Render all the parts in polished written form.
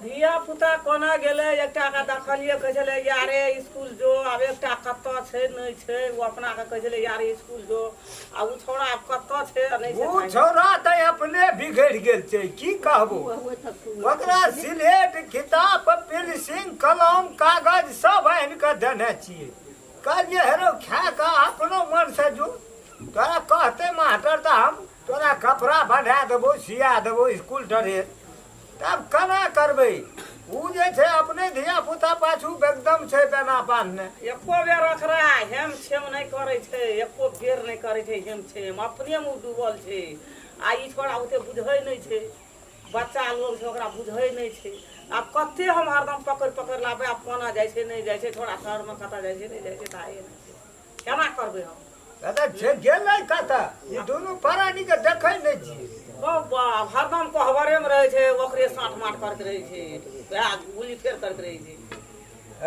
धिया पुता कोना गेलै? एकटा के देखलियै कहै छलै यारे स्कूल जो, आब एकटा कतऽ छै नहि छै, ओ अपना के कहै छलै यारे स्कूल जो, आ ओ छौड़ा आब कतऽ छै आ नहि छै। ओ छौड़ा तऽ अपने बिगड़ि गेल छै, की कहबो। ओकरा सिलेट, किताब, पेंसिल, कलम, कागज सब आनि कऽ देने छियै। कहलियै हेरो खा कऽ अपनो मन से जो, तोरा कहते मास्टर तऽ हम तोरा कपड़ा बना देबो, सिया देबो स्कूल ड्रेस। तब केना करबै? ओ जे छै अपने धिया पुता पाछू एकदम छै बेना बान्हने। एको बेर ओकरा हेम छेम नहि करै छै, एको बेर नहि करै छै हेम छेम, अपने मे डूबल छै। आ ई छोड़ा ओते बुझै नहि छै, बच्चा लोग छै, ओकरा बुझै नहि छै। आब कते हम हरदम पकड़ि पकड़ि लाबै, आब कोना जाइ छै नहि जाइ छै, छोड़ा शहरमे कतऽ जाइ छै नहि जाइ छै, ताहे नहि छै, केना करबै हम? दादा जे गेलै कतऽ? ई दुनू प्राणी के देखै नहि छियै। बाप, हरदम कोहबरे मे रहै छै, ओकरे साँठ माठ करैत रहै छै, वएह गुली फेर करैत रहै छै।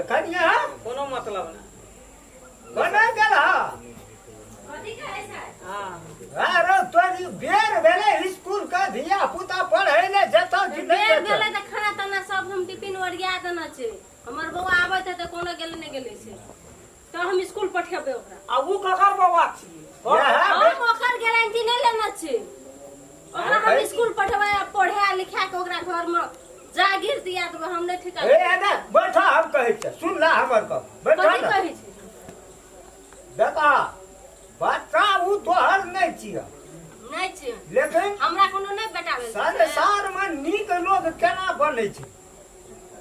एखन यहाँ कोनो मतलब नहि। कोना गेल हा? कथी कहै छै? हँ। अरे तोरी बेर भेलै स्कूल के, धिया पुता पढ़ै ले जेतौ कि नहि? बेर जेतौ भेलै तऽ खाना ताना सब हम टिफिन ओरिया देने छै। हमर बौआ आबैत हेतै, कोनो गेलै नहि गेलै छै तऽ हम स्कूल पठेबै ओकरा। आ उ ककर बौआ छियै? इएह हम ओकर गारंटी नहि लेने छी। ओकरा हम स्कूल पठेबै आ पढ़ा लिखा के ओकरा घर में जागीर दिया देबै, हम नहि ठिका। ए एना बैठा, हम कहै छियै, सुन ला हमर गप, बैठा। कथी ने कहै छै? बेटा, बच्चा उ तोहर नहि छियै। नहि छै। लेकिन हमरा कोनो नहि बेटा भेल छै। संसार मे नीक लोग केना बनै छै?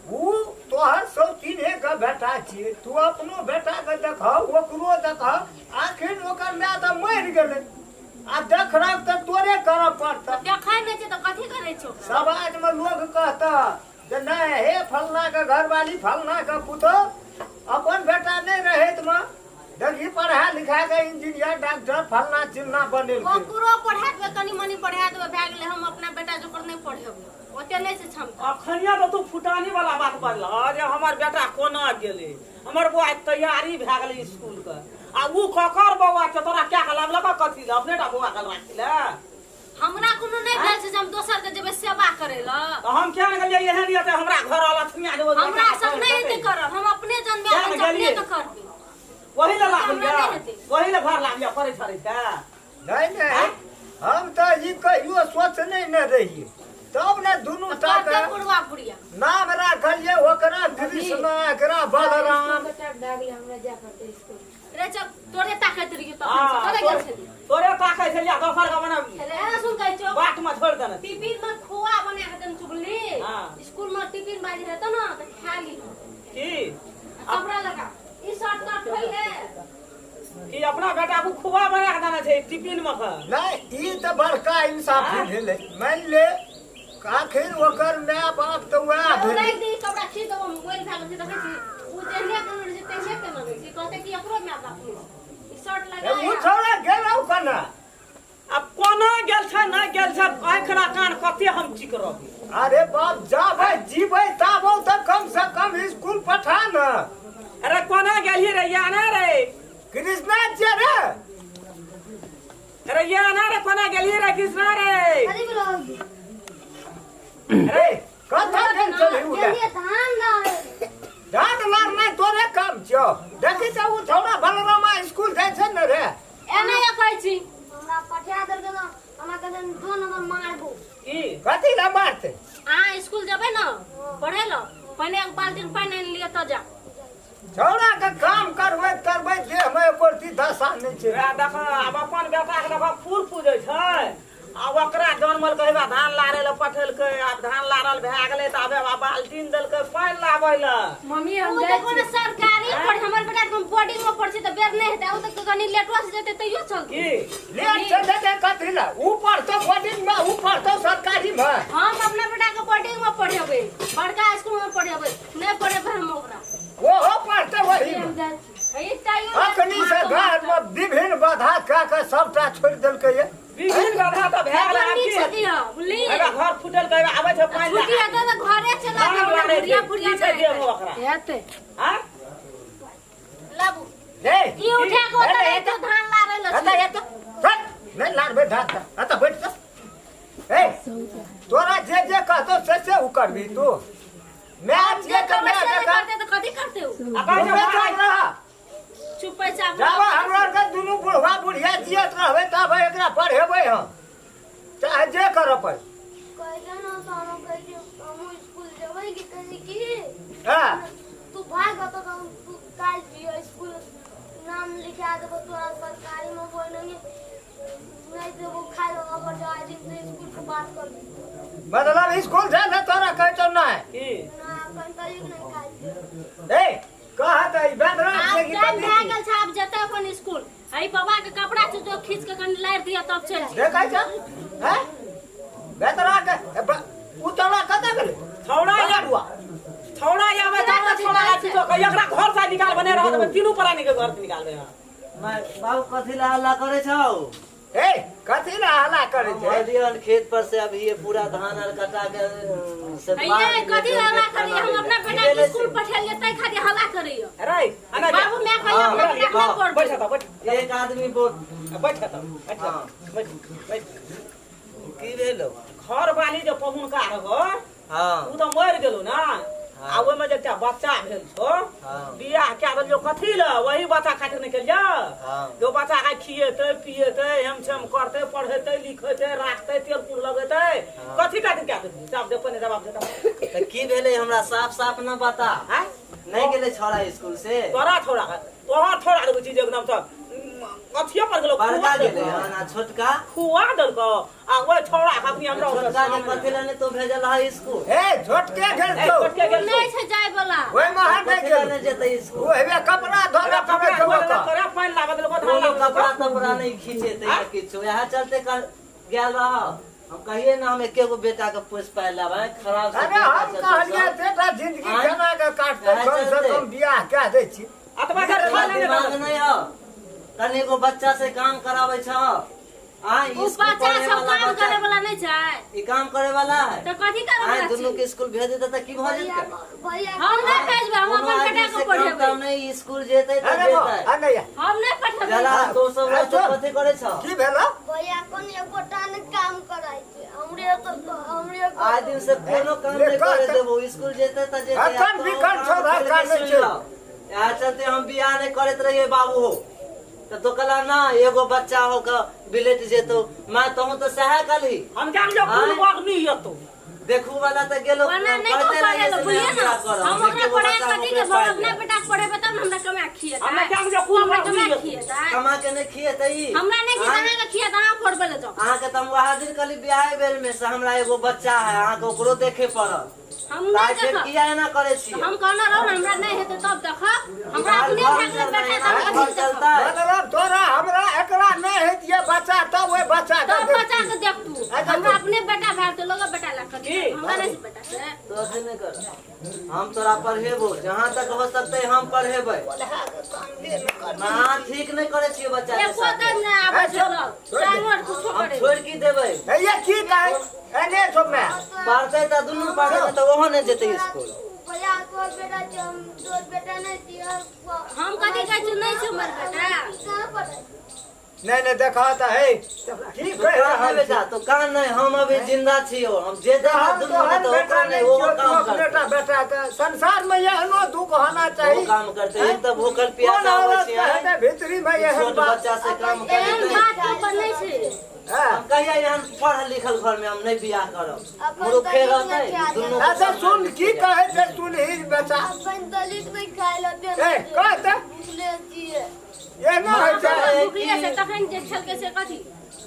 उ तोहर सौतीने के बेटा छियै, तू अपनो बेटा के देखह, ओकरो देखह। आखिर ओकर माय तऽ मरि गेलै आ देखरख तऽ तोरे करऽ पड़तऽ। देखै नहि छै तऽ कथी करै छै ओकरा? समाज मे लोग कहता जे नहि हे, फलना के घरवाली, फलना के पुतोह, अपन बेटा नहि रहैत मे देखी पढ़ा लिखा के इंजीनियर, डॉक्टर, फलना चिलना बनेलकै। ओकरो पढ़ा देबै, कनि मनि पढ़ा देबै, भए गेलै। हम अपना बेटा जोकर नहि पढ़ेबै, ओते नहि छै क्षमता। अखनिया तऽ तू फुटानी वाला बात बजलह जे हमर बेटा कोना गेलै, हमर बौआ तैयारी भए गेलै स्कूल के, आ उ ककर बौआ छै? तोरा क्या के लाबलक? कथी लए अपने टा बौआ के राखी ले? हमरा कोनो नहि भेल छै जे हम दोसर के जेबै सेवा करै लए। तऽ हम किया ने गेलियै? एहन हेतै हमरा घर लक्ष्मी जेबै। हमरा सब नहि हेतै करल, हम अपने जन्मे किया ने अपने गेलियै? के करबै। वही लए हमरा लागल, नहि हेतै। वही लए घर लागल करै छरै के। नहि नहि, हम तऽ ई कहियो सोचने ने रहियै, तब ने दुनू टा के करतै बुढ़वा बुढ़िया। नाम राखलियै, ओकरा कृष्णा, एकरा बलराम। हमरा जाय पड़तै स्कूल। रे चल, तोरे ताकैत रहियो तखन से। हाँ, कतऽ गेल छली? तोरे ताकै छलियै, दोसर के मने रे एना सुन, कहै छौ बाट में छोड़ि देने। टिफिन में खोआ बना के देने चुगली। हाँ। स्कूल में टिफिन बाजी हेतौ ना तऽ खा ली। की? आ कपड़ा लगा, ई शर्ट तर्ट खोलि ले। कि अपना बेटा को खुआ बना के देना छै टिफिन में के? नहि, ई तऽ बड़का इंसाफी भेलै। मानि ले आखिर ओकर माय बाप तऽ वएह ओ भेलै। राखि दे ई कपड़ा, खींच देबो, मोबाइल भए गेल छै। देखै छी ओ जेहने केने रहै छै तेहने केने रहै छै। कहतै कि एकरो माय बाप नहि छै। ई शर्ट ए, लगा। ओ छौड़ा गेलौ केना? आब कोना गेल छै नहि गेल छै, आँखि ना कान कते हम चिकरबै? अरे बाप, जाबै जीबै ताबो तऽ कम से कम स्कूल पठा न। अरे कोना गेलही रे? या ना रे। कृष्णा जे रे। अरे या ना रे, कोना गेलही रे कृष्णा रे? अरे बोलो। अरे कतऽ गेल छलही? उ गेलियै धान लाबै। धान लारनाइ तोरे काम छियौ? देखी तऽ ओ छौड़ा बलरामा स्कूल जाइ छै ने रे? एना या कहै छी। हमरा पठा देलकै तऽ हमरा कहै दो नंबर मारबो। की? कथी लए मारतै? अहाँ स्कूल जेबै ने पढ़ै लए, पहिने एक बाल्टीन पानि आनि लिअ तऽ जा। छौड़ा के काम करबैत करबैत देह मे एको रत्ती दशा नहि छै। वएह देख, आब अपन बेटा के देख फूल पूजै छै, आ ओकरा जनमल कहिबा धान लारै लए पठेलकै। आब धान लारल भए गेलै तऽ आब एबा बाल्टीन देलकै पानि लाबै लए। मम्मी, ओ हम तऽ जाइ कोनो छी। सरकारी पढ़, हमर बेटा के बोर्डिंग में पढ़ै छै तऽ बेर नहि हेतै। ओ तऽ कनि लेटो से जेतै तैयो चलतै। की? लेट से जेतै कथी लए? ऊ पढ़तौ बोर्डिंग मे, ऊ पढ़तौ सरकारी मे। हम अपना बेटा के बोर्डिंग में पढ़ेबै, बड़का स्कूल में पढ़ेबै, नहि पढ़ेबै हम ओकरा। ओहो पढ़तै वही हम मे। जाइ छी। ई तैयो अखनी से घर मे विभिन्न बाधा कए के सबटा छोड़ि देलकै ये। विभिन्न बाधा तऽ भए गेलै, आब नीक की से हेतै? दिअ, बुझली? एबा घर फूटल कहिबा आबै छै पानि छुट्टी हेतै तऽ घरे चला धान जेबै। लारै बुढ़िया छै बुढ़िया की छै देह मे ओकरा? हेतै। आँ? लाबू। रे ई उठा के ओतऽ ए, राखि दियौ, धान लारै लए एतऽ छै। एतऽ हट, नहि लारबै धान तऽ एतऽ बैठ जा। ए, तोरा जे जे कहतौ से से उ करबी तू। माय छियै जे तऽ करबै माय से नहि जकाँ करतै तऽ कथी करतै ओ? आ कहै छै चुपे चाप मारै रह। चुपे चाप जाबे हमरा आरके दुनू बुढ़वा बुढ़िया जियत रहबै तब एकरा पढ़ेबै हम, चाहे जे करऽ पड़े। कहलियै ने तऽ हम कहै छियै हमहूँ स्कूल जेबै कि कहै की हँ तू भाग ओतऽ तऽ हम तू काल्हि जियो स्कूल नाम लिखा देबो तोरा सरकारी में कोई नहीं नहीं देबो खाइ लए अगर जाइ दिन तऽ स्कूल से बात कर मतलब स्कूल जाय ने तोरा कहै छौ नहि की ना अपन तरीक नहीं खाइ छियै। ए कह तऽ ई बेदरा आब छै कि टाइम कथी भए छी? गेल छै, आब जेतै अपन स्कूल। एहि बाबा के कपड़ा छै जो खींच के कनि लारि दिअ तब चलि जेतै। देखै छ हैं बेदरा के उ तोरा कतऽ गेलै? छौड़ा या बड़ुआ छौड़ा आबै तब ने छौड़ा लाठी तो एकरा घर से निकाल बने रहत, तीनू प्राणी के घर से निकालबै हम। बाबू कथी ला हल्ला करे छौ? ए कथी ला हल्ला करे हम छै? अलियन खेत पर से अभी ये पूरा धान आर कटा के से ये बाहर कथी लेके हल्ला खाना करैया? हम अपना पीना। बेटा के स्कूल पठेलियै तै खातिर हल्ला करैया। अरे आना जा। बाबू मैं कहलियै अपना हाँ, बेटा के हाँ। नहि पढ़बै। बैठ तऽ बैठ। एक आदमी बोल। बैठ तऽ बैठ। हाँ। बैठ बैठ। की भेलो? घर वाली जे पहुनका रहो हाँ उ तऽ मरि गेलो ना, आ ओहिमे जे एकटा बच्चा भेल छौ, हाँ। बियाह कए देलियौ कथी लए? वही बच्चा खातिर नहि केलियौ? हाँ। जो बच्चा के खिएतै पिएतै, हेम छेम करतै, पढ़ेतै लिखेतै, राखतै, तेल कुर लगेतै, हाँ। कथी खातिर कए देलियौ? जवाब दे पहिने, जवाब दे तब। तऽ की भेलै हमरा साफ साफ न बता। आँय? नहीं गेलै छौड़ा स्कूल से? तोरा थोड़ा तोहर थोड़ा देबो चीज एकदम सब अथिये पर गेलो, बड़का खुआ गेलै देलकौ। हन आ छोटका? खुआ देलकौ आ ओहि छौड़ा के अखनी हमरा ओतऽ छोटका के सामने। कथी लए नहि तो भेजल है स्कूल? ए झोटके गेल ए, छौ। छोटके गेल छौ। नहि छै जाय वाला। ओहि महर नहि कथी लए गेल नहि जेतै स्कूल? ओ हेबे कपड़ा धो एकरा कपड़ा कपड़ा धोए धो देलकौ, तोरा पानि लाबऽ देलकौ, धान कोनो लाबऽ कपड़ा देलकौ। तपड़ा नहीं खींचेतै या किछो, इएह चलते कर गेल रह। हम कहिए ना हम एके गो बेटा के पोस पायल लेबै खराब से। अरे हम कहलियै बेटा जिंदगी आँय? केना के काटतै, इएह कम से चलते। कम बियाह कए दै छी। अतबा कर खा लेने दिमाग रहत। नहीं हो, तनी एगो बच्चा से काम कराबै छ। आय ओ स्कूल बच्चा पढ़े सब वाला काम बच्चा करे वाला नहि छै। ई काम करे वाला है तऽ कथी करे आय वाला दुनू छै? के स्कूल भेज देते तऽ की भऽ भैया जेतै? भैया हम नहि भेजबै, हम कोनो अपन आदमी बेटा के से काम पढ़ेबै। ताम नहीं, स्कूल जेतै तऽ अरे जेतै। अरे हम नहि पठेबै। जला तो सब अरे रहतै चल। कथी करे छ? की भेलो? भैया कोन एकोटा ने काम कराइ छै हमरे तो हमरे। आइ दिन से कोनो काम ले नहीं करे कह- देबो, स्कूल जेतै तऽ जेतै। अखन आ तो बिकट काम छौ, करे धक्का के नहि सुनि छै। लौ। इएह चलते हम बियाह नहीं करैत रहियै बाबू हो तऽ तो कहला ना एगो बच्चा हो के बिलेट जेतौ माँ, तहूँ तऽ सएह कहली। हम क्या जो कुल आँय? बगनी एतौ देखू वाला तऽ गेलो ओना नहि कहते कहू रहियै पढ़े से लए, नहि बुझलियै हम ने? बियाह करब। हम ओकरा एके गो पढ़ाए बच्चा कथी ओकरे के पालि अपना लेब। बेटा के पढ़ेबै तब ने हमरा कमा खिएतै। हमरा क्या जो कुल हमरा बगनी कमा एतौ। खिएतै। कमा के नहि खिएतै ई। हमरा नहि खिएतै, आँय? अहाँके खिएतै, अहाँ पढ़बै लए जाउ। अहाँके तऽ हम वएह दिन कहली बियाहे बेर में से हमरा एगो बच्चा है, अहाँके ओकरो देखे पड़त। हम तऽ नहि आइ फेर देखब। किया एना करै छियै? हम कहने रहू ने हमरा नहि हेतै तब देखब। हमरा अपने घर भए गेलै बेटा चलतै, तब घर कथी देखब? चलतै। मतलब तोरा हमरा एकरा नहि हेतियै बच्चा तब ओहि बच्चा के तब बच्चा देखती। के देख तू। अच्छा, हमरा तो- अपने बेटा भए गेल लोग बेटा ला कथी? की? हमरा नहि छै बेटा से। तो अथी नहि कर, हम तोरा पढ़ेबो जहाँ तक हो सकतै हम पढ़ेबै। अहाँ ठीक नहि करै छियै बच्चा के एको साथे। दिन नहि आबै छै लोग। छोड़ि दे। टांगो कुछो हम करै। छोड़ि की देबै? हे ये की कहै एने छौ माय। पढ़तै तऽ दुनू पढ़तै तऽ ओहो नहि जेतै स्कूल। भैया तोर बेटा छै, हम तोर बेटा नहि छियै। हम कथी कहै छियै, नहि छै हमर बेटा। कहाँ पढ़ै? नहि नहि देखा तऽ हे की तो कहि कान रहल नहि बेटा छी? तो कान नहि, हम अभी जिंदा छियौ, हम जे देबै हम दुनू तोहर तऽ बेटा ओकरा नहि नहि ओहो छियौ, तू काम अपनेटा करतै। बेटा के संसार में एहनो दुख होना ओहो चाही। काम करतै। एक तऽ भूखल कोन प्यासा आबै औरत छियै के हेतै भीतरी में एहन छोट बात? बच्चा से काम एहन करेतै। बात तू पर नहि छै। हाँ। हम कहिया एहन पढ़ल लिखल घर में हम नहि बियाह करब, अपन मूर्खे दलित रहतै नहि खाय दुनू। अच्छा सुन की कहै छै सुनही बेटा। अपन दलित नहि खाय लए देने ए छै। कह तऽ भुखले छियै। एना होइ छै। भुखले छै तखन जे खेलकै से कथी?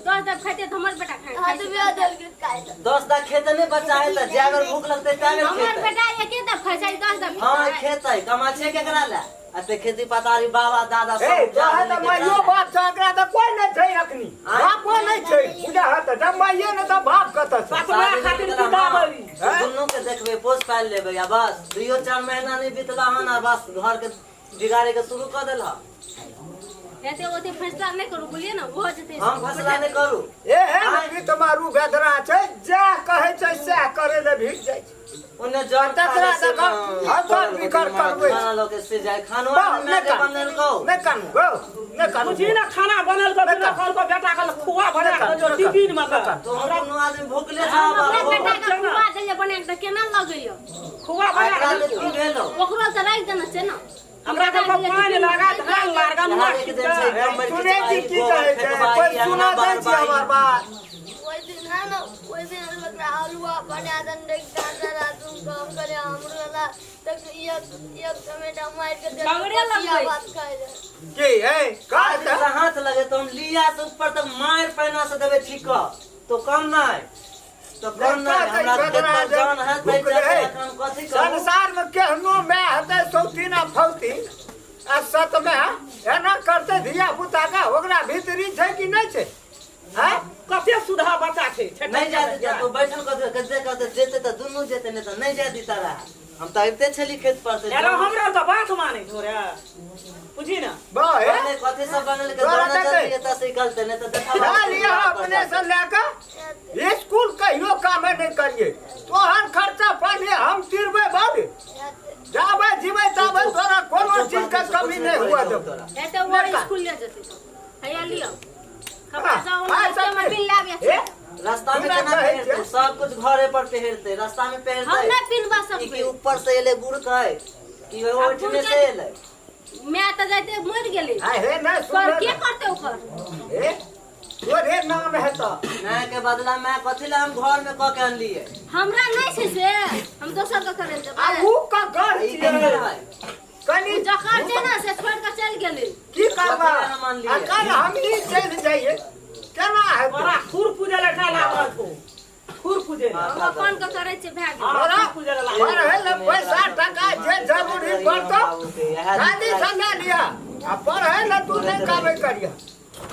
10 दब खाइते तऽ हमर बेटा खाइ खाइ छै। हाथमे देलकै खाय लए। 10 टा खेतै नहि बच्चा हेतै, जे अगर भूख लगतै ताबे हमर खेतै। बेटा एके दब खाइ छै, 10 दब हाँ खेतै? खेतै, कमा छै केकरा लए? एते खेती पथारी बाबा दादा ए सब उपजा तोहर तऽ देने केकरा माइयो लए? बाप छै, एकरा तऽ कोइ नहि छै अखनी। आँय? बापो नहि छै बुझा तऽ जब माइये नहि तऽ बाप कतऽ छै? सतमा खातिर पिता बड़ी। हैं? दुनू के देखबै, पोस पालि लेबै आ बस 2-4 महीना नहि बीतला हन आ बस घर के बिगाड़े के शुरू कऽ देलह। एते ओते फैसला नहि करू बुझलियै ने भऽ जेतै हम फैसला नहि करू एहन भी तुम्हारू बेदरा छै जा कहै छै सएह करे लए भीड़ जाइ छै ओने जन तकरा देखो, हम सब बिकर करबै। खाना लोके से जाय खानो बा, मैं नहि के कानू बनेल को नहि कानू गो नहि कानू बुझी ना खाना बनल के बिना कहल के बेटा के खुआ बना के जो टिफिन में के तो हम कोनो आदमी भूखले छा हम अपना बाबू बेटा के खुआ देलियै बना के तऽ केना लगैया खुआ बना एकरा के ले की भेलो ओकरो तऽ राखि देना छै ने हमरा के पानि लगा धान लार यहाँ एक दिन छै एकदम सुनै छी की कहै छै कोइ सुना दै छी हमर बात ओहि दिन है ना ओहि दिन हम ओकरा हलुआ बना देने रही गाजर आ तुम हम कहलियै हमरो ला तक एक एक टमेटा मारि के देलक, झगड़े बसिया लगबै भात खाइ रहै। की है का आदमी से हाथ लगे तो हम लिया से ऊपर तक मार पैना से देबे ठीक क तो कम नहीं तो कम नहीं हमरा खेत पर जान है तै चलते हम कथी करू संसार में केहनो माय हेतै सौतीन आ फौतीन आ सत में एना करतै धिया पुता के ओकरा भीतरी छै कि नहि छै हैं कते सुधा बच्चा छै नहीं जा देता तो बैठल कथी कते कते जेते तो दुनू जेते नहीं तो नहीं जा देता रहा हम तो अबिते छली खेत पर से अरे हमरा तऽ बात मानै छौ रे बुझी ना बा हे पहले कथी सब बनल के तोरा दोना देतै। जल्दी एतऽ से निकलते नहीं तो देखा लए लिअ अपने से लए कऽ स्कूल कहियो कामे नहि करियै तोहर खर्चा पानी हम तिरबै बाबे जाबै जीबै ताबै तोरा कोनो चीज के कमी नहि हुआ देबौ एते वो स्कूल ले जेतै तऽ हैया लिअ कपड़ा सब हाँ, रास्ते में सब पिन लाबे हे, रास्ता में हमरा केना कहै पहिरतै छै। सब कुछ घरे पर पहिरतै रास्ता में हम पहिरतै नहि पिनबा ई कि सकबै ऊपर से एलै गुड़ कहै कि आब ओहिठिने गुड़ से के- एलै माय तऽ जाइते मरि गेलै आ हे नहि पर सुन के करतै ओकर हे तोरे नाम हेतऽ माय के बदला माय कथी ला हम घर में कऽ के अनलियै हमरा नहि छै से हम दोसर के करै आ देबै ऊ ककर ई छियै केकर है कनि ओ जकर छै ने से छोड़ि कऽ चलि गेलै की करबा कथी ला हम अनलियै? आ काल्हि हमही चलि जाइए केना हेतै बड़ा खुर पूजे लए ठा लागल छौ खुर पूजे लए हम अपन के करै छियै भए गेल हाँ, खुर पूजे लए लागल पढ़ै लए पैसा टका जे जरूरी पड़तौ शादी से लए लिअ आ पढ़ै लए तू नहि कामे करिह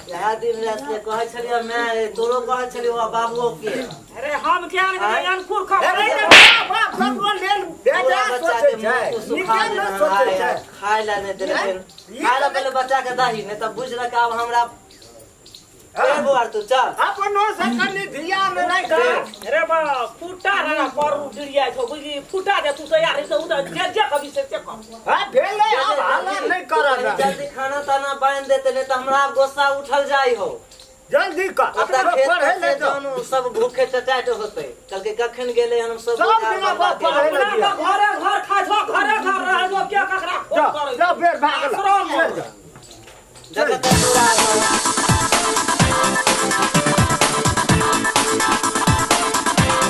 इएह दिन राति के कहै छलियै माय तोरो कहै छलियै ओ बाबुओ के अरे हम किया ने आँय? अनखुर खा अरे रे बाप बाप ककरो लेल पूरा बेजा बच्चा सोचै के छै मुँह तू सुखा नीके देना नहि सोचै छै खाय ला नहि देले आँय? खाय ला पहिले बच्चा के दही नहि तऽ बुझि रख आब हमरा ए बौआ तू चल अपनो से कनि ध्यान नहि कर अरे बा फूटा रे पर गिरिया छौ बुझली फूटा दे तू तैयार है तो उ जे जे कभी से से कर हां भेलै आब हल्ला नहि करऽ दे। जल्दी खाना ताना बांध देते नहीं तो हमरा आब गुस्सा उठल जाई हो जल्दी कर ओतऽ अपनो खेत पढ़ै से लए जाओ जौन सब भूखे टटाट होते कल के कखन गेले हम सब सब बुझार दिना बर्बाद बाप पढ़ै केलक। लए अपना तो घरे घर खाइ छौ घरे घर रहै छौ के ककरा फोन जा करै जा बेर भए गेल आश्रम चलि जा